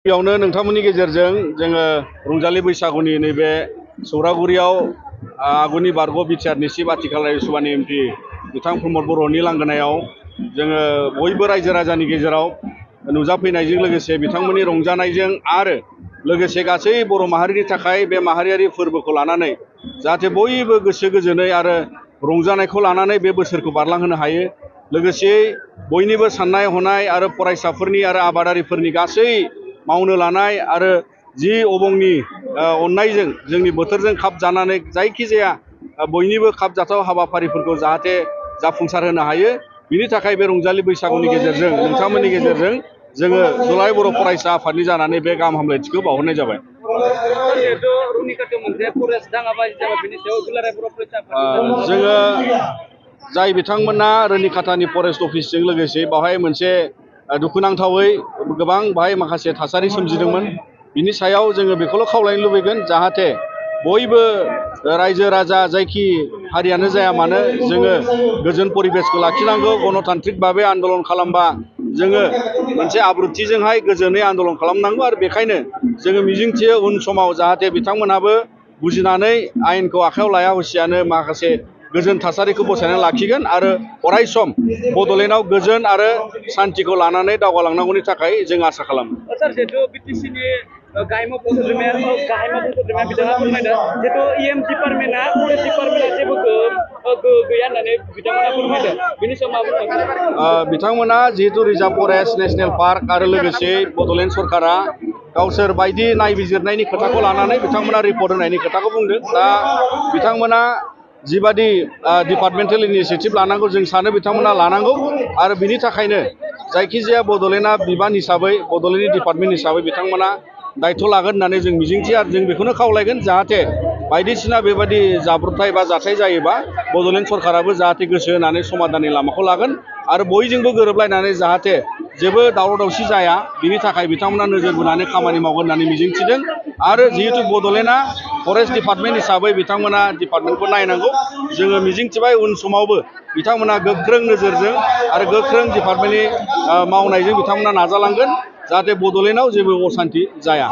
बेयावनो नोंथांमोननि गेजेरजों जोङो रंजालि बैसागुनि नैबे सौरागुरियाव आगुनि बारग' बिटिआरनि चिफ आथिखाल रायजोसभानि एमपि बिथां प्रमद बर'नि लांगोनायाव जोङो बयबो रायजो राजानि गेजेराव नुजाफैनायजों लोगोसे बिथांमोननि रंजानायजों आरो लोगोसे गासै बर' माहारिनि थाखाय बे माहारियारि फोरबोखौ लानानै जाहाथे बयबो गोसो गोजोनै आरो रंजानायखौ लानानै बे बोसोरखौ बारलांहोनो हायो। लोगोसे बयनिबो साननाय हनाय आरो फरायसाफोरनि आरो आबादारिफोरनि गासै मावनो लानाय आरो जि अबंनि अननायजों जोंनि बोथोरजों खाब जानानै जायखिजाया बयनिबो खाब जाथाव हाबाफारिफोरखौ जाहाथे जाफुंसार होनो हायो। बिनि थाखाय बे रंजालि बैसागुनि गेजेरजों नोंथांमोननि गेजेरजों जोङो दुलाराय बर' फरायसा आफादनि जानानै बे गाहाम हामलायथिखौ बावहरनाय जाबाय। जोङो जाय बिथांमोना रुनिकाटानि फरेस्ट अफिसजों लोगोसे बावहाय मोनसे दुखुनांथावै गोबां बाहाय माखासे थासारि सोमजिदोंमोन। बिनि सायाव जोङो बेखौल' खावलायनो लुबैगोन जाहाथे बयबो रायजो राजा जायखि हारियानो जाया मानो जोङो गोजोन परिबेसखौ लाखिनांगौ। गणतान्त्रिक भाबै आन्दलन खालामबा जोङो मोनसे आब्रुथिजोंहाय गोजोनै आन्दलन खालामनांगौ आरो बेखायनो जोङो मिजिंथियो उन समाव जाहाथे बिथांमोनहाबो बुजिनानै आयेनखौ आखायाव लाया हसियानो माखासे गोजोन थासारिखौ बसायनानै लाखिगोन आरो अराय सम बड'लेण्डआव गोजोन आरो सान्थिखौ लानानै दावगालांनांगौनि थाखाय जों आसा खालामो। बिथांमोना जिहेतु रिजार्भ फरेस्ट नेशनेल पार्क आरो लोगोसे बड'लेण्ड सरकारा गावसोर बायदि नायबिजिरनायनि खोथाखौ लानानै बिथांमोना रिपर्ट होनायनि खोथाखौ बुंदों। दा बिथांमोना जिबादि डिपार्टमेन्टेल इनिसियेटिभ लानांगौ जों सानो बिथांमोना लानांगौ आरो बिनि थाखायनो जायखिजाया बड'लेण्डआ बिबान हिसाबै बड'लेण्डनि डिपार्टमेन्ट हिसाबै बिथांमोना दायथ' लागोन होननानै जों मिजिंथियो आरो जों बेखौनो खावलायगोन जाहाथे बायदिसिना बेबादि जाब्रबथाय बा जाथाय जायोबा बड'लेण्ड सरकाराबो जाहाथे गोसो होनानै समाधाननि लामाखौ लागोन आरो बयजोंबो गोरोबलायनानै जाहाथे जेबो दावराव दावसि जाया बिनि थाखाय बिथांमोना नोजोर बोनानै खामानि मावगोन होननानै मिजिंथिदों। आरो जिहेतु बड'लेण्डआ फरेस्ट डिपार्टमेन्ट हिसाबै बिथांमोना डिपार्टमेन्टखौ नायनांगौ। जोङो मिजिंथिबाय उन समावबो बिथांमोना गोख्रों नोजोरजों आरो गोख्रों डिपार्टमेन्टनि मावनायजों बिथांमोना नाजालांगोन जाहाथे बड'लेण्डआव जेबो असान्थि जाया।